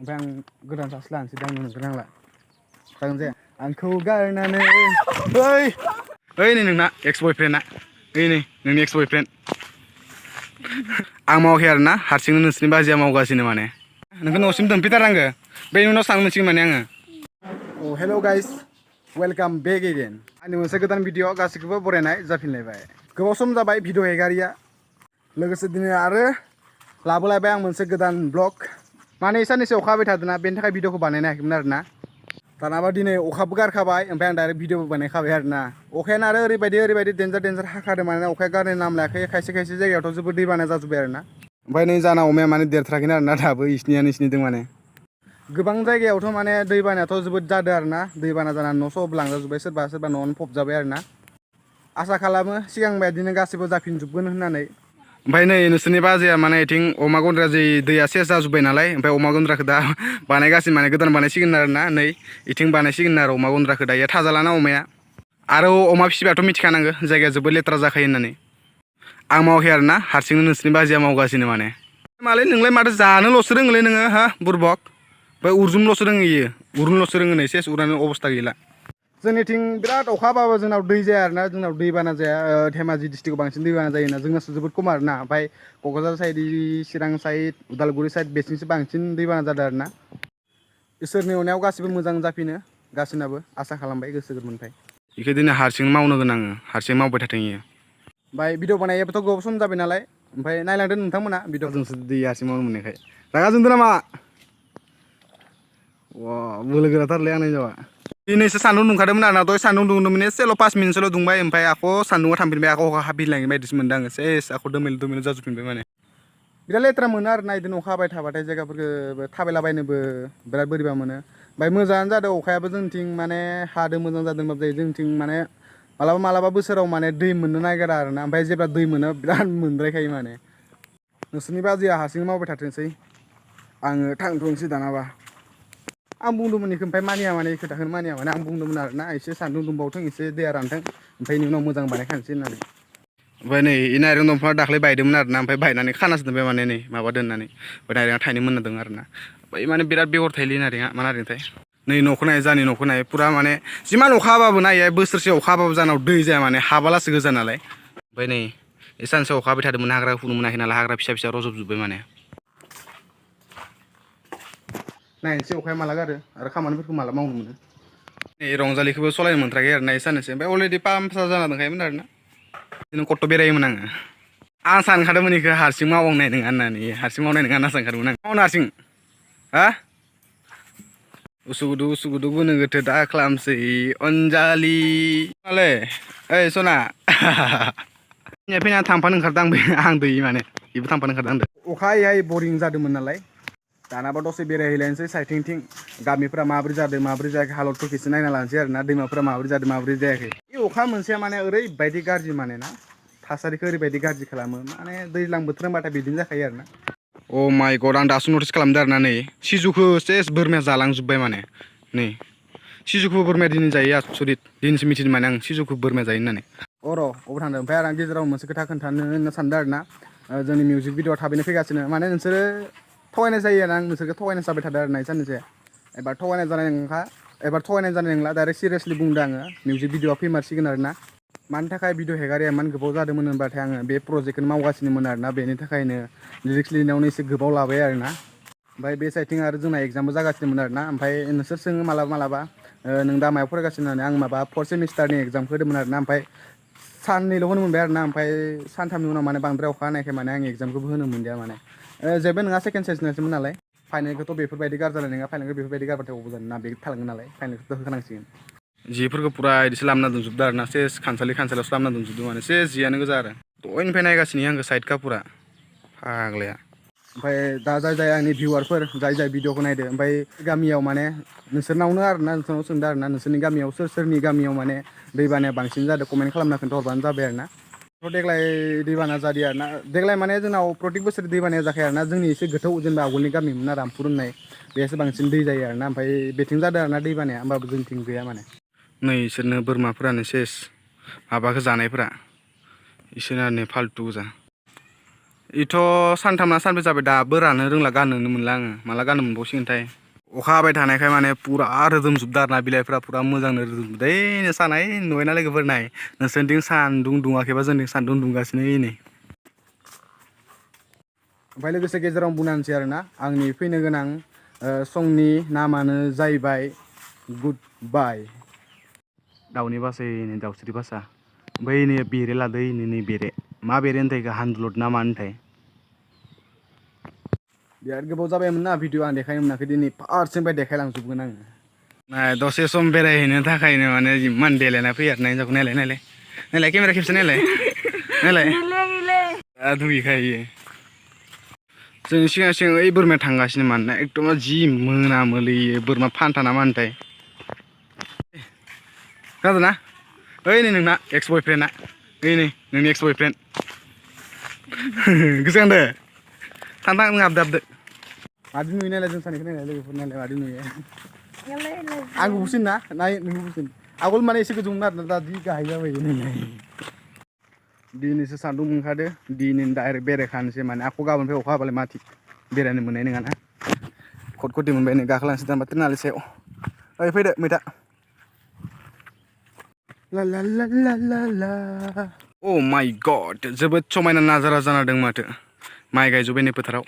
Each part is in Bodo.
ओमफ्राय आं गोदान सासे लानोसै दां नोंखौ नांला जागोन जाया आंखौ गारनानै ओइ नै नोंना एक्स बयफ्रेन्डआ ओइ नै नोंनि एक्स बयफ्रेन्ड आं मावाखै आरोना हारसिंनो नोंसोरनि बाजैया मावगासिनो माने नोंखौ न'सिम दोनफैथारनांगो बेनि उनाव थांनो मोनसिगोन माने आङो अ हेल' गाइस वेलकाम बेक एगेन आंनि मोनसे गोदान भिडिअ गासैखौबो बरायनाय जाफिनलायबाय गोबाव सम जाबाय भिडिअ हेगारिया लोगोसे दिनै आरो लाबोलायबाय आं मोनसे गोदान ब्लग माने साननैसो अखा हाबाय थादोंना बेनि थाखाय भिडिअखौ बानायनो हायाखैमोन आरोना दानाबा दिनै अखाबो गारखाबाय ओमफ्राय आं डाइरेक्ट भिडिअबो बानायखाबाय आरोना अखायानो आरो ओरैबायदि देन्जार हाखादों माने अखाया गारनाय नाम लायाखै खायसे जायगायावथ' जोबोद दैबाना जाजोब्बाय आरोना ओमफ्राय नै जाना अमाया माने देरथाराखै आरोना दाबो इसिनियानो दं माने गोबां जायगायावथ' माने दैबानायाथ' जोबोद जादों आरोना दैबाना जानानै न' सब लांजाजोब्बाय सोरबा न'आवनो फबजाबाय आरोना आसा खालामो सिगां बायदिनो गासैबो जाफिनजोबगोन होननानै ओमफ्राय नै नोंसोरनि बाजैया माने इथिं अमा गन्द्रा जै दैया सेस जाजोब्बाय नालाय ओमफ्राय अमा गन्द्राखौ दा बानायगासिनो माने गोदान बानायसिगोन आरोना नै इथिं बानायसिगोन आरो अमा गन्द्राखौ दायो थाजालाना अमाया आरो अमा फिसिबाथ' मिथिखानांगौ जायगाया जोबोद लेथ्रा जाखायो होननानै आं मावाखै आरोना हारसिंनो नोंसोरनि बाजैया मावगासिनो माने मालै नोंलाय माथो जानोल'सो रोङोलै नोङो हा बुरबक ओमफ्राय उरजुमल'सो रोङो इयो उरुनल'सो रोङो नै सेस उरानो अबस्था गैला जोंनिथिं बिराद अखा हाबाबो जोंनाव दै जाया आरोना जोंनाव दैबाना जाया धेमाजि डिस्ट्रिक्टआव बांसिन दैबाना जायोना जोंनासो जोबोद खम आरोना ओमफ्राय क'क्राझार साइड चिरां साइड उदालगुरि साइड बेथिंसो बांसिन दैबाना जादों आरोना इसोरनि अननायाव गासिबो मोजां जाफिनो गासिनाबो आसा खालामबाय गोसो गोरबोनिफ्राय बेखौ दिनै हारसिं मावनो गोनां आङो हारसिं मावबाय थाथों इयो ओमफ्राय भिडिअ बानायाबोथ' गोबाव सम जाबाय नालाय ओमफ्राय नायलांदो नोंथांमोना भिडिअजोंसो दै हारसिं मावनो मोननायखाय रागा जोंदों नामा वा बोलो गोराथारलै आंनि हिनजावा दिनैसो सान्दुं दुंखादोंमोन आरोना दहाय सान्दुं दुंदोंमोन एसेल' 5 मिनिटसोल' दुंबाय ओमफ्राय आख' सान्दुंआ थांफिनबाय आख' अखा हाफिनलायनाय बायदिसो मोनदों आङो सेस आख' दोमैलु जाजोबफिनबाय माने बिराद लेथ्रा मोनो आरोना बिदिनो अखा हाबाय थाबाथाय जायगाफोरखौ थाबायलाबायनोबो बिराद बोरैबा मोनो ओमफ्राय मोजाङानो जादों अखायाबो जोंनिथिं माने हादों मोजां जादों होनबाबो जायो जोंनिथिं माने मालाबा बोसोराव माने दै मोननो नागिरा आरोना ओमफ्राय जेब्ला दै मोनो बिराद मोनद्रायखायो माने नोंसोरनि बाजैया हारसिं मावबाय थाथोंसै आङो थांथ'नोसै दानाबा आं बुंदोंमोन बेखौ ओमफ्राय मानिया माने खोथाखौनो मानिया माने आं बुंदोंमोन आरोना एसे सान्दुं दुंबावथों एसे दैया रानथों ओमफ्राय बेनि उनाव मोजां बानायखानोसै होननानै ओमफ्राय नै इ नारें दंफाङा दाख्लै बायदोंमोन आरोना ओमफ्राय बायनानै खानासो दोनबाय माने नै माबा दोननानै ओमफ्राय नारेंआ थायनो मोनदों आरोना ओमफ्राय माने बिराद बेगर थायोलै नारेंआ मा नारेंथाय नै न'खौ नाय जानि न'खौ नाय फुरा माने जिमान अखा हाबाबो नायो बोसोरसे अखा हाबाबो जानाव दै जाया माने हाबालासो गोजा नालाय ओमफ्राय नै सानसे अखा हाबाय थादोंमोन हाग्रा फुनो मोनाखै नालाय हाग्रा फिसा रजबजोब्बाय माने नायनोसै अखाया माला गारो आरो खामानिफोरखौ माला मावनो मोनो नै रंजालिखौबो सलायनो मोनथाराखै आरोना साननैसो ओमफ्राय अलरेडि पामचार जाना दंखायोमोन आरोना बिदिनो खथ्थ' बेरायोमोन आं सानखादोंमोन बेखौ हारसिं मावनाय नङा होननानै हारसिं मावनाय नङा होनना सानखादोंमोन आं मावनो हारसिं हा उसुगुदु गोनो गोथो दा खालामसै अनजालि मालै ओइ सना फैना थांफानो ओंखारदों आं दै माने बेबो थांफानो ओंखारदों आंदो अखा हायै बरिं जादोंमोन नालाय दानाबा दसे बेरायहैलायनोसै साइथिंथिं गामिफोरा माबोरै जादों माबोरै जायाखै हालदफोरखौ एसे नायना लानोसै आरोना दैमाफोरा माबोरै जादों माबोरै जायाखै बे अखा मोनसेया माने ओरैबायदि गाज्रि माने ना थासारिखौ ओरैबायदि गाज्रि खालामो माने दैज्लां बोथोर होनबाथाय बिदिनो जाखायो आरोना अ माइ गड आं दासो नटिस खालामदों आरोना नै सिजुखौ सेस बोरमाया जालांजोब्बाय माने नै सिजुखौ बोरमाया दिनै जायो आसरित दिनैसो मिथिदों माने आं सिजुखौ बोरमाया जायो होननानै र' अबाव थांदों ओमफ्राय आं गेजेराव मोनसे खोथा खोन्थानो होनना सानदों आरोना जोंनि मिउजिक भिडिअ थाबैनो फैगासिनो माने नोंसोरो थगायनाय जायो आरो आं नोंसोरखौ थगायनाय जाबाय थादों आरोना साननैसो एबार थगायनाय जानाय नंला डाइरेक्ट सिरियासलि बुंदों आङो मिउजिक भिडिअआ फैमारसिगोन आरोना मानि थाखाय भिडिअ हेगारिया इमान गोबाव जादोंमोन होनबाथाय आङो बे प्रजेक्टखौनो मावगासिनोमोन आरोना बेनि थाखायनो लिरिक्स लिरनायावनो एसे गोबाव लाबाय आरोना ओमफ्राय बे साइडथिं आरो जोंना एगजामबो जागासिनोमोन आरोना ओमफ्राय नोंसोर सोङो मालाबा नों दा मायाव फरायगासिनो होननानै आं माबा 4th सेमिस्टारनि एगजामखौ होदोंमोन आरोना ओमफ्राय साननैल' होनो मोनबाय आरोना ओमफ्राय सानथामनि उनाव माने बांद्राय अखा हानायखाय माने आं एगजामखौबो होनो मोनदिया माने जेबो नङा सेकेन्ड सेसनसोमोन नालाय फाइनेलखौथ' बेफोरबायदि गारजि जानाय नङा फाइनेलखौ बेफोरबायदि गारबाथाय अबाव जानो ना बे थालांगोन नालाय फाइनेलखौथ' होखानांसिगोन जिफोरखौ फुरा इदिसो लामना दोनजोबदों आरोना सेस खानसालियावसो लामना दोनजोबदों माने सेस जियानो गोजा आरो दहायनिफ्राय नायगासिनो आंखौ साइडखा फुरा फाग्लाया ओमफ्राय दा जाय आंनि भिउवारफोर जाय भिडिअखौ नायदो ओमफ्राय गामियाव माने नोंसोरनावनो आरोना नोंसोरनाव सोंदों आरोना नोंसोरनि गामियाव सोरनि गामियाव माने दैबानाया बांसिन जादों कमेन्ट खालामना खोन्थाहरबानो जाबाय आरोना देग्लाय दैबाना जादों आरोना देग्लाय माने जोंनाव प्रतेक बोसोर दैबानाया जाखाया आरोना जोंनि एसे गोथौ जेनेबा आवगोलनि गामिमोन ना रामपुर होननाय बेयावसो बांसिन दै जायो आरोना ओमफ्राय बेथिं जादों आरोना दैबानाया होमबाबो जोंथिं गैया माने नै इसोरनो बोरमाफोरानो सेस माबाखौ जानायफोरा इसोरना नै फाल्थु गोजा इथ' सानथाम ना सानब्रै जाबाय दाबो रानो रोंला गाननोनो मोनला आङो माला गाननो मोनबावसिगोनथाय अखा हाबाय थानायखाय माने पुरा रोदोमजोबदो आरोना बिलाइफ्रा पुरा मोजांनो रोदोमजोबदो ओइ सानाय नुबायना लोगोफोर नाय नोंसोरनिथिं सान्दुं दुङाखैबा जोंनिथिं सान्दुं दुंगासिनो नै ओमफ्राय लोगोसे गेजेराव बुंना होनोसै आरोना आंनि फैनो गोनां संनि नामानो जाहैबाय गुड बाय दाउनि बासै नै दाउस्रि बासा ओमफ्राय नै बेरे लादो नै बेरे मा बेरे होनथाय इखो हानदुलत ना मा होनथाय बिराद गोबाव जाबायमोन ना भिडिअ आं देखायनो मोनाखै दिनै फार्स्टनिफ्राय देखायलांजोबगोन आङो दसे सम बेरायहैनो थाखायनो माने इमान देलायना फैयो आरोना हिन्जावखौ नायलाय नायलाय नायलाय केमेरा खेबसे नायलाय नायलाय दा दुगैखायो जोंनि सिगां सिगां ओइ बोरमाया थांगासिनो मानोना एकदम जि मोनामोलै बोरमा फान्था ना मा होनथाय खोनादोंना ओइ नै नोंना एक्स बयफ्रेन्डआ ओइ नै नोंनि एक्स बयफ्रेन्ड गोसोखांदो थांथां नों हाबदो हाबदो मादि नुयो नायलाय जों सानैखौ नायलाय लोगोफोर नायलाय मादि नुयो आंखौ बुसिन ना नाय नोंखौ बुसिन आगोल माने एसे गोजौमोन आरोना दा जि गाहाय जाबाय नायलाय दिनैसो सान्दुं ओंखारदो दिनै डाइरेक्ट बेरायखानोसै माने आख' गाबोननिफ्राय अखा हाबालाय मा थिग बेरायनो मोननाय नङाना खटखटि मोनबाय नै गाखोलांसै दामा ट्रेनालाय सायाव ओइ फैदो मैथा ला ला ला ला ला ला अ माय गड जोबोद समायना नाजारा जाना दं माथो माइ गायजोब्बाय नै फोथाराव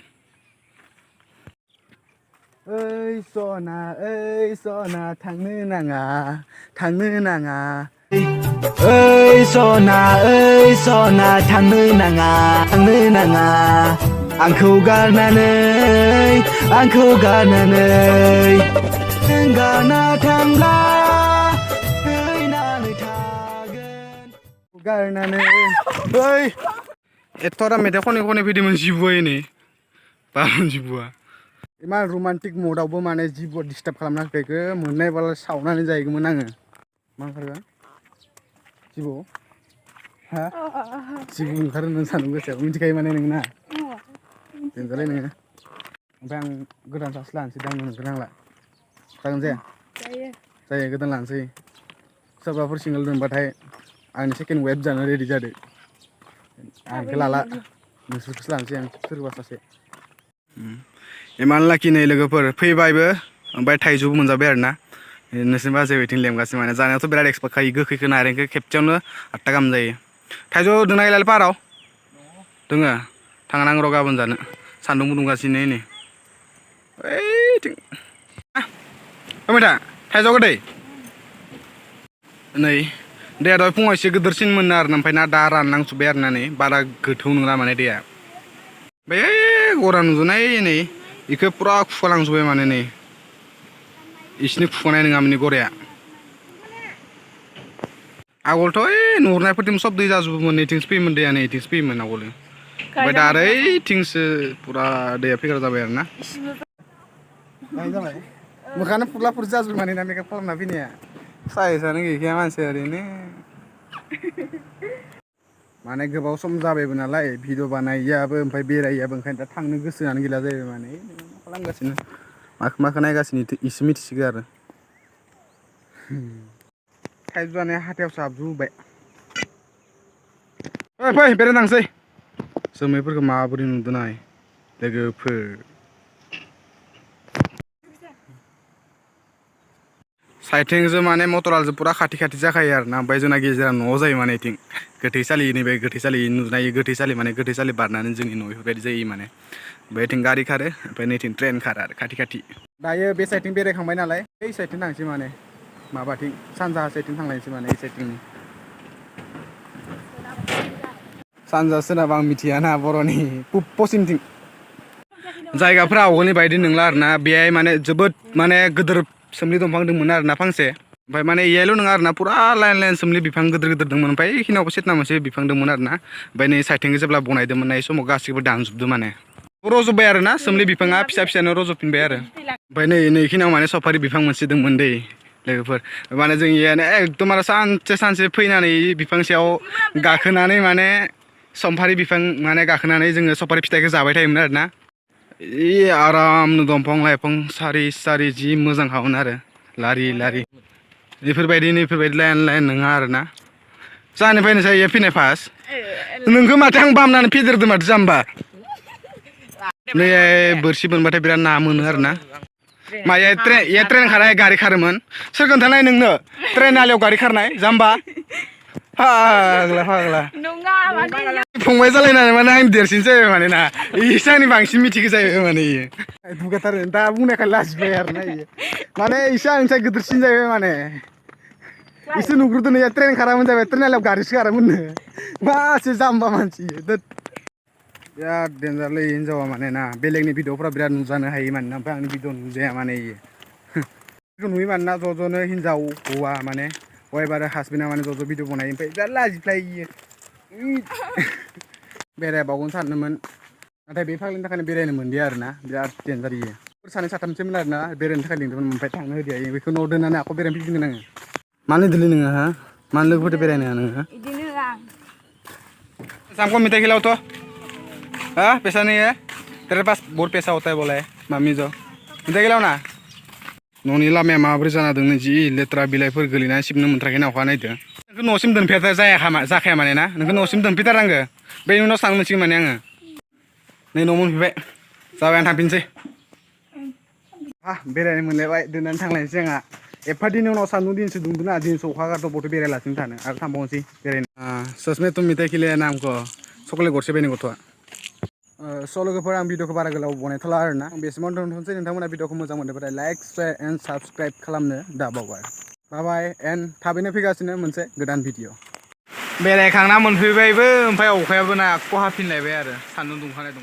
ओइ सना थांनो नाङा ओइ सना थांनो नाङा आंखौ गारनानै गारना थांब्ला फैनानै थागोन गारनानै ओइ एथ'रा मेथाइ खनै खनै फैदोंमोन जिबुआ नै बारन जिबुआ इमान रमान्टिक मदावबो माने जिबुआ डिस्टार्ब खालामना होफैखो मोननाय बाला सावनानै जाहैगौमोन आङो मा ओंखारगोन जिबौ हा जिबौ ओंखारो नों सान्दुं गोसायाव मिथिखायो माने नोंना देनजारलै नोङो ओमफ्राय आं गोदान सासे लानोसै दांनो नोंखौ नांला जागोन जाया जायो गोदान लानोसै सोरबाफोर सिंगोल दोनबाथाय आंनि सेकेन्ड वाइफ जानो रेडि जादो आं बेखौ लाला नोंसोरखौसो लानोसै आं सोरबा सासे इमान लाखि नै लोगोफोर फैबायबो ओमफ्राय थाइजौबो मोनजाबाय आरोना नोंसोर बाजै बिथिं लेंगासिनो माने जानायावथ' बिराद एक्सपार्ट खायो गोखैखौ नारेंखौ खेबसेयावनो 8 गाहाम जायो थाइजौ दोंना गैलालै पाहाराव दोङो थांनांगौ र' गाबोन जानो सान्दुंबो दुंगासिनो नै ओइथिं मैथा थाइजौ गोदै नै दैया दहाय फुङाव एसे गिदिरसिन मोनो आरो ओमफ्राय ना दा रानलांजोब्बाय आरोना नै बारा गोथौ नंला माने दैया बै गरा नुदोंना नै बेखौ फुरा खुखालांजोब्बाय माने नै इसिनि खुखानाय नङामोन गराया आगोलथ' ओइ नुहुरनायफोरथिं सब दै जाजोबोमोन नैथिंसो फैयोमोन दैया नैथिंसो फैयोमोन आगोल ओमफ्राय दा आरो ओइथिंसो फुरा दैया फैग्रा जाबाय आरोना जाबाय मोखाङानो फुरला फुरि जाजोबबाय माने ना मेकआप खालामना फैनाया साइसआनो गैखाया मानसिया ओरैनो माने गोबाव सम जाबायबो नालाय भिडिअ बानायैयाबो ओमफ्राय बेरायैयाबो ओंखायनो दा थांनो गोसोआनो गैला जाहैबाय माने मा खालामगासिनो माखौ नायगासिनो इसे मिथिसिगो आरो थाइजौ जानाया हाथायावसो हाबजोबबाय फै बेरायनो थांसै जोमैफोरखौ माबोरै नुदों नाय लोगोफोर साइथिंजों माने मटरालजों पुरा खाथि खाथि जाखायो आरोना ओमफ्राय जोंना गेजेरा न'आव जायो माने इथिं गोथैसालि नैबे गोथैसालि नुनाय गोथैसालि माने गोथैसालि बारनानै जोंनि न' बेफोरबायदि जायो माने ओमफ्राय इथिं गारि खारो ओमफ्राय नैथिं ट्रेन खारो आरो खाथि खाथि दायो बे साइडथिं बेरायखांबाय नालाय बै साइडथिं थांसै माने माबाथिं सानजाहा साइडथिं थांलायनोसै माने এই साइडथिं सानजा सोनाब आं मिथियाना बर'नि पश्चिमथिं जायगाफ्रा आवगोलनि बायदि नंला आरोना बेहाय माने जोबोद माने गिदिर सोमलि दंफां दंमोन आरोना फांसे ओमफ्राय माने इयायल' नङा आरोना पुरा लाइन लाइन सोमलि बिफां गिदिर गिदिर दंमोन ओमफ्राय बेखिनियावबो सेथना मोनसे बिफां दंमोन आरोना ओमफ्राय नै साइडथिं जेब्ला बनायदोंमोन नाय समाव गासैबो दानजोबदों माने रज'बाय आरोना सोमलि बिफाङा फिसा फिसानो रज'फिनबाय आरो ओमफ्राय नैखिनियाव माने सफारि बिफां मोनसे दंमोन दै लोगोफोर माने जों इयानो एकदम आरो सानसे फैनानै बिफां सायाव गाखोनानै माने समफारि बिफां माने गाखोनानै जोङो सफारि फिथाइखौ जाबाय थायोमोन आरोना आरामनो दंफां लाइफां सारि सारि जि मोजां खामोन आरो लारि लारि बेफोरबायदि लाइन लाइन नङा आरोना जानिफ्रायनो जायो फैनाय फार्स्ट नोंखौ माथो आं बामनानै फेदेरदों माथो जाम्बा नै बोरसि बोनबाथाय बिराद ना मोनो आरोना माया ट्रेन खारनाय गारि खारोमोन सोर खोन्थानाय नोंनो ट्रेन आलियाव गारि खारनाय जाम्बा फाग्ला फंबाय जालायनानै माने आं देरसिन जाबाय माने ना इसे आंनि बांसिन मिथिगो जाहैबाय माने इयो दुगाथारो दा बुंनायखाय लाजिबाय आरोना इयो माने इसे आंनिफ्राय गिदिरसिन जाहैबाय माने इसे नुग्रोदो नैया ट्रेन खारामोन जाबाय ट्रेन आलियाव गारिसो खारामोननो मासे जाम्बा मानसि बिराद डेन्जारलै हिनजावा माने ना बेलेगनि भिडिअफ्रा बिराद नुजानो हायो माने ओमफ्राय आंनि भिडिअ नुजाया माने इयो नुयो माने ना ज'नो हिनजाव हौवा माने वाइफ आरो हासबेन्डआ माने ज' भिडिअ बनायो ओमफ्राय बिराद लाजिफ्लायो बेरायबावगोन सानदोंमोन नाथाय बे फाग्लिनि थाखायनो बेरायनो मोनदिया आरोना बिराद डेन्जार इयो सानै साथामसोमोन आरोना बेरायनो थाखाय लिंदोंमोन ओमफ्राय थांनो होदिया बेखौ न'आव दोननानै आंखौ बेरायनो फैफिनगोन आङो मानो दिलै नोङो हा मानो लोगोफोरजों बेरायनो नोङो हमको मिठाई खिलाओ तो हाँ पैसा नहीं है तेरे पास बहुत पैसा होता है बोला है मामी जो मिठाई खिलाओ ना न'नि लामाया माबोरै जाना दं जि लेथ्रा बिलाइफोर गोलैनानै सिबनो मोनथाराखै ना अखा नायदो नोंखौ न'सिम दोनफेरदा जाखाया माने ना नोंखौ न'सिम दोनफैथारनांगो बेनि उनाव थांनो मोनसिगोन माने आङो नै न' मोनफैबाय जाबाय आं थांफिनसै बेरायनो मोनलायबाय दोननानै थांलायनोसै आंहा एफा दिननि उनाव सान्दुं दिनसो दुंदोंना दिनसो अखा गारदों बथ' बेरायलासिनो थानो आरो थांबावनोसै बेरायनो ससमे तुम मिठाई खिलाया ना हमको चकलेट गरसे बायनो गथ'आ स' लोगोफोर आं भिडिअखौ बारा गोलाव बनायथ'ला आरोना आं बेसिमावनो दोनथ'नोसै नोंथांमोना भिडिअखौ मोजां मोनदोंबाथाय लाइक शेयार एन्ड साबस्क्राइब खालामनो दाबावगार बाय एन्ड थाबैनो फैगासिनो मोनसे गोदान भिडिअ बेरायखांना मोनफैबायबो ओमफ्राय अखायाबो ना खहा फिनलायबाय आरो सान्दुं दुंखानाय